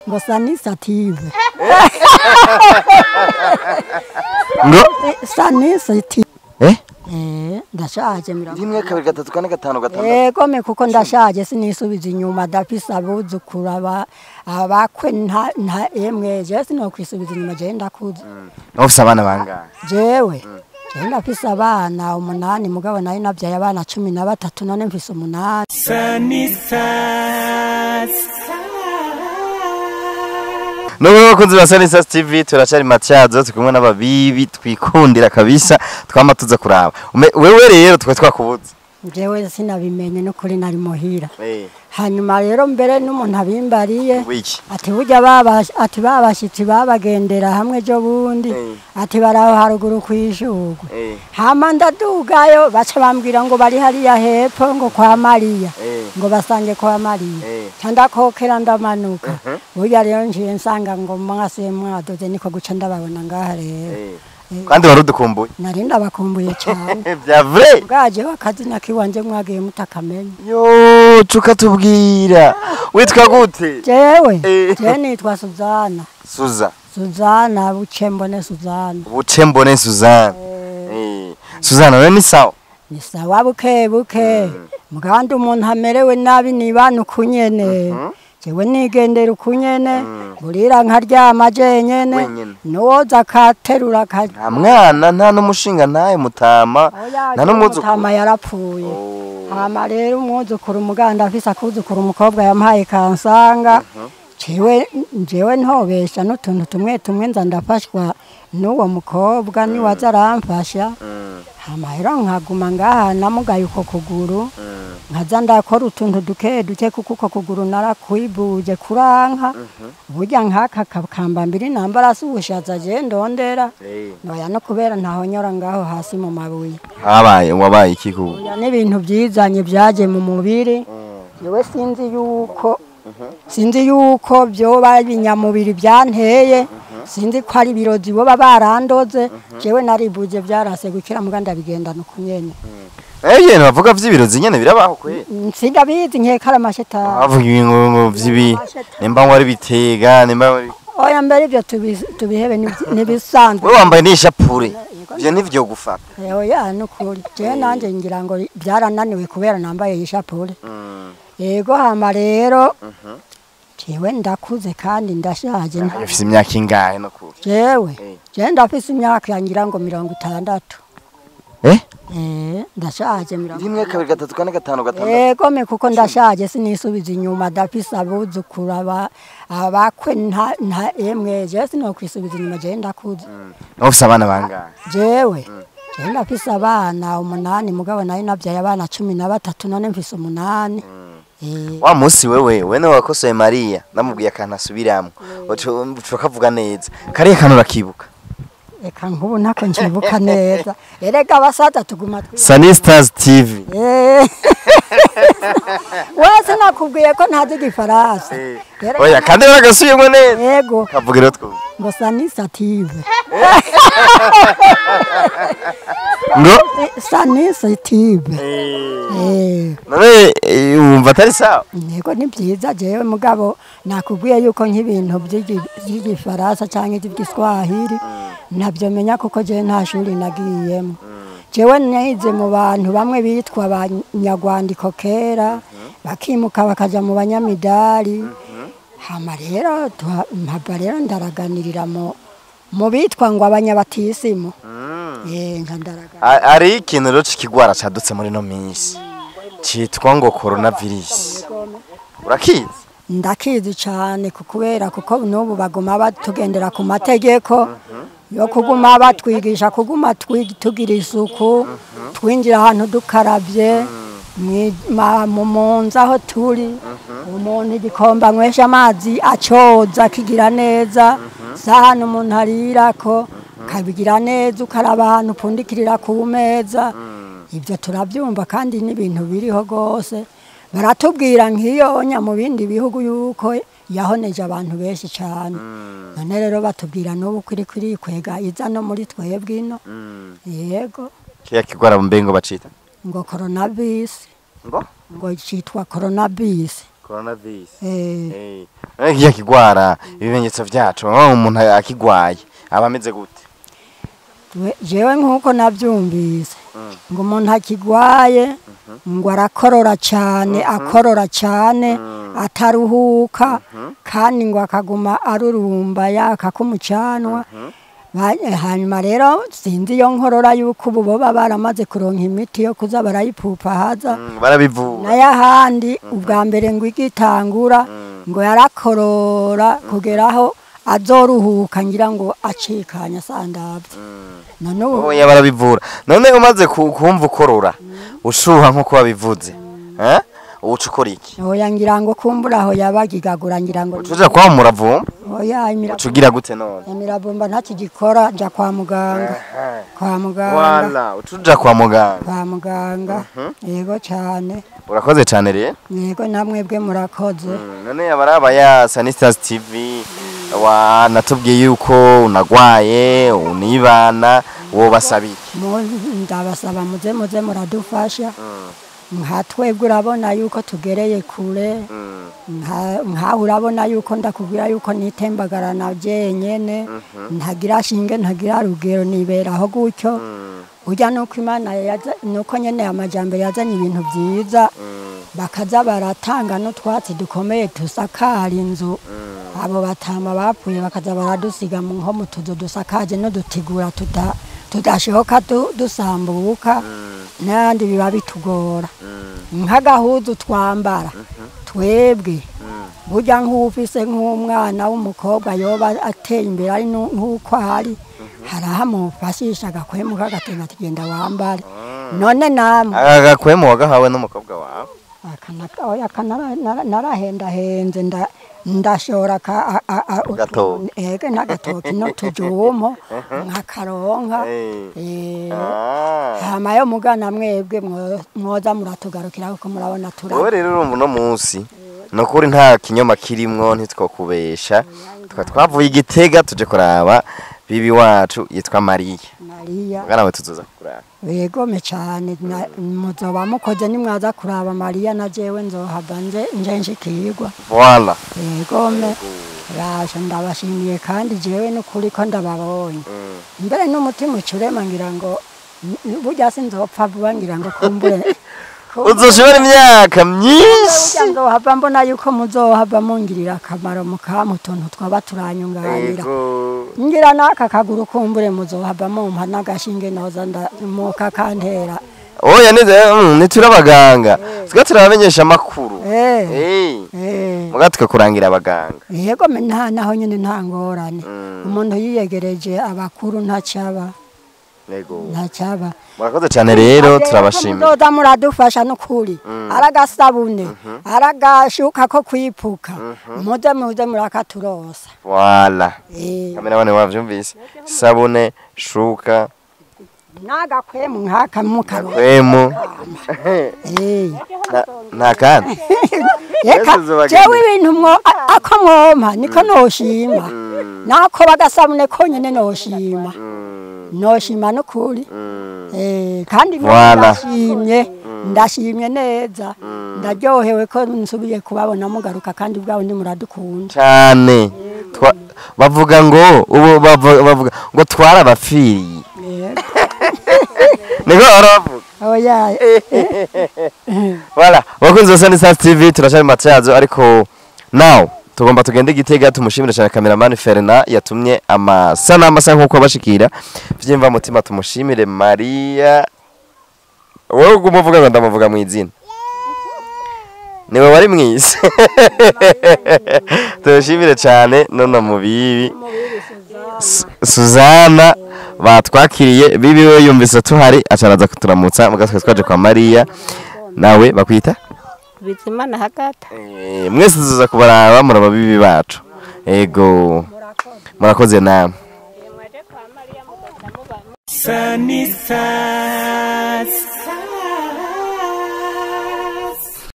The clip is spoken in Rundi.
Ngo Sanisa TV. Ngo? Sanisa TV. Eh? Eh, ndashaje, 40. 1, 2, 3, 4, 5, 6. Yego me, kuko ndashaje, sinisubiza inyuma. Ndafise abuzukuru, aba abakwe, nta emwe, jewe sinokwisubiza inyuma, jewe ndakuze. Nawe ufise abana bangahe? Jewe ndafise abana umunani, mugabo nari navyaye abana 13, none mfise umunani. Nubwo abakunzi ba Sanisa TV, turacari Matyazo, turi kumwe n'ababibi twikundira kabisa, twama tuza kuraba. Wewe rero twari twakubuze. Jewe sinabimenye n'ukuri, nari muhira. Hanyuma rero mbere n'umuntu abimbariye Wiki. ati burya baba, ati babashitsi babagendera hamwe ejo bundi, ati baraho haruguru kw'ishurwe. Hama ndadugayo, baca bambwira ngo bari hariya hepfo, ngo kwa Mariya, ngo basange kwa Mariya. Ca ndakokera, ndamanuka. Burya rero nciye nsanga ngo mwasuye mwadoze, niko guca ndababona ngaha rero. Kandi wari udukumbuye. Nari ndabakumbuye cane. Vya vrai. Bwaje akazina kiwanje mwagiye mutakamenya. Yo, cuka tubwira. Witwa gute? Jewe? Jewe nitwa Suzana. Suza. Suzana Bucembone Suzana. Bucembone Suzana. Suzana, wewe ni sawa? Ni sawa buke buke, mugandi umuntu amerewe nabi nibana ukunyene. Jewe nigendera ukunyene, burira nkaryama jenyene. Wenyene. Nuwoza akaterura ka Nta mwana, nta n'umushinga, ntaye mutama, nta n'umwuzukuru. Mutama yarapfuye. Oh. Hama rero umwuzukuru, umuganda afise akuzukuru, umukobwa yampaye kansanga. Jewe ntobesha, n'utuntu tumwe tumwe nza ndafashwa n'uwo mukobwa, niwaza aramfasha. Hama rero nkaguma ngaha namugaye uko kuguru, nkaza ndakora utuntu duke duke, kuko uko kuguru narakwibuje kuranka. Burya nk'aka kamba mbiri nambara si ubushaza je ndondera, noya no kubera ntahonyora ngaho hasi mu mabuye. Habaye, wabaye iki ku? Oya, n'ibintu byizanye byaje mu mubiri. Jewe sinzi yuko byoba ibinyamubiri byanteye, sinzi ko ari ibirozi boba barandoze. Jewe naribuje, byarase gukira, muga ndabigendana uko nyene. Ibintu bavuga vy'ibirozi nyene birabaho kwe? Sindabizi, nkeka ari amashetani. Bavuga ibintu vy'ibi, nimba ngo ari bitega, nimba ari Oya, mbere ibyo tubihebe, n'ibisanzwe. Wewe wambaye n'ishapure, ivyo ntivyo gufata. Oya, nukuri jewe nanje ngira ngo byarananiwe kubera nambaye ishapure. Yego, hama rero jewe ndakuze kandi ndashaje. Ufise imyaka ingahe no kuri? Jewe? Jewe ndafise imyaka ngira ngo 60. Eh? Eh, ndashaje, 40. 1, 2, 3, 4, 5, 6. Yego me, kuko ndashaje, sinisubiza inyuma. Ndafise abuzukuru, aba abakwe, nta emwe, jewe sinokwisubiza inyuma, jewe ndakuze. Nawe ufise abana bangahe? Jewe ndafise abana umunani, mugabo nari navyaye abana 13, none mfise umunani. Wa munsi wewe we niwe wakosoye Mariya, namubwiye akantu asubiramwo, uca ukavuga neza. Kariya kantu urakibuka? Eka, nk'ubu ntako nkibuka neza. Erega abasaza tuguma Sunny Stars TV. Wese nakubwiye ko ntazi igifaransa. Oya, kandi baragasubiyemo neza. Yego. Kavuga rero twumve. Ngo Sanisa TV. Ngo? Sanisa TV. None wumva atari sawa? Yego, ni byiza. Jewe mugabo nakubwiye yuko nk'ibintu by'igifaransa cyangwa iby'igiswahili ntabyo menya, kuko jewe nta shuri nagiyemo. Jewe nize mu bantu bamwe bitwa abanyarwandiko kera, bakimuka bakaja mu banyamidari. Hama rero mpava rero ndaraganirira mu bitwa ngo abanyabatisimu. Nka ndaraganira. Ari ikintu rero c'ikigwara cadutse muri no minsi citwa ngo coronavirus, urakizi? Ndakizi cyane, kubera kuko n'ubu baguma batugendera ku mategeko yo kuguma batwigisha kuguma tugira isuku, twinjira ahantu dukarabye, mu nzu aho turi, umuntu igikombe anywesha amazi acoza akigira neza, sahani umuntu arirako kabigira neza, ukaraba ahantu upfundikirira ku meza. Ibyo turabyumva kandi n'ibintu biriho rwose. Baratubwira nk'iyo nya mu bindi bihugu yuko yahoneje abantu benshi cyane. None rero batubwira n'ubu kuri kwega iza no muri twebwe ino. Yego. Kiriya kigwara mbe ngo bacita Ngo coronavirus. Ngo? Ngo cyitwa coronavirus. Coronavirus. Eh. Eh, kigwara ibimenyetso vyacu umuntu akigwaye aba ameze gute? Jewe nkuko navyumvise ngo umuntu akigwaye ngo arakorora cyane, akorora cyane ataruhuka, kandi ngo akaguma arurumba yaka kumucanwa. Hanyuma rero sinzi iyo nkorora yuko ubu boba baramaze kuronka imiti yo kuza barayipupa haza barabivura. Nayahandi ubwa mbere ngo igitangura ngo yarakorora kugeraho azoruhuka ngira ngo acikanya sandavye. None ubu oya barabivura. None umaze kumva ukorora ushuha nkuko babivuze, eh, uca ukora iki? Oya ngira ngo kumbura aho yabagigagura ngira ngo ucuja kwa muravumba. Oya uca ugira gute none? Imiravumba ntakigikora, nja kwa muganga. Kwa muganga. Wala ucuja kwa muganga. Kwa muganga. Yego cyane. Urakoze cyane rero. Yego namwebwe murakoze. None abaraba ya Sanistas TV wa natubwiye yuko unagwaye unibana, wobasaba iki? Ndabasaba muze muradufasha. Nka twebwe urabona yuko tugereye kure, nka urabona yuko ndakubwira yuko nitembagara na jenyene, ntagira shinge ntagira rugero, niberaho gutyo. Urya nuko Imana nuko nyene amajambere yazanye ibintu byiza, bakaza baratanga n'utwatsi dukomeye tusakara inzu. Abo batama bapfuye bakaza baradusiga mu nko mutuzo dusakaje no dutigura tudashoka dusambuka, n'andi biba bitugora. Nk'agahuzu twambara twebwe burya nk'ufise nk'umwana w'umukobwa yoba ateye imbere ari nk'uko ari harahamufashisha agakwemuka agatenga tugenda wambare. None namwe agakwemu wagahawe n'umukobwa wawe? Oya narahendahenze ndashora ka ege n'agatoki no tujumo nkakaronka. Hama yo mugana mwebwe mwoza muratugarukira kuko murabona tura. Wowe rero urumva uno munsi nukuri nta kinyoma kirimwo, ntitwokubesha. Twavuye Igitega tuje kuraba bibi wacu yitwa Mariya. Mariya mugana we tuzoza kuraba. Yego me cyane muzoba mukoze nimwaza kuraba Mariya na jewe nzohava nje nshikirwa. Voilà. Yego me rasha ndabashimiye kandi jewe nukuri ko ndababonye. Mbere n'umutima ucurema ngira ngo burya sinzopfa vuba ngira ngo kumbure uzoshobora imyaka myinshi. Nzohava mbona yuko muzohava mungirira akamaro mukampa utuntu twaba turanyunganira. Ngira naka kaguru kumbure muzohava mumpa n'agashinge noza ndamuka kantera. Oya nituri abaganga twe turabamenyesha amakuru. Muga tukakurangira abaganga. Yego nta naho nyene nta ngorane. Umuntu yiyegereje abakuru ntacaba. Yego. Ntacaba. Murakoze cyane rero turabashimiye. Muzoza muradufasha nukuri. Aragasabune, aragashuka ko kwipuka. Muze murakaturosa. Voilà. Kamera wavyumvise. Sabune, shuka, nagakwemu nkaka mukaro. Kwemu. Nakandi. Eka jewe ibintu mwo ako mwompa niko noshima. Nako bagasabune konyene noshima. Noshima nukuri. Kandi ndashimye, ndashimye neza. Ndaryohewe ko nsubiye kubabona mugaruka kandi bwawe ndi muradukunda. Cyane. Bavuga ngo ubu bavuga ngo twarabafiriye. Niko aravuga. Oya. Voilà, bakunze ba Sanistas TV turashari matyazo ariko now tugomba tugende Gitega tumushimire cyane cameraman Ferna yatumye amasanamu asa nkuko abashikira vyimva mutima. Tumushimire Maria. Wowe ugumuvuga ngo ndamuvuga mu izina. Niwe wari mwiza. Tumushimire cyane none mubibi Suzana batwakiriye. Bibi we yumvise tuhari acaraza kuturamutsa mugatwe twaje kwa Maria. Nawe bakwita Bizimana Hagata. Mwese tuza kubaraba muraba bibi bacu. Ego murakoze namwe. Sanistas.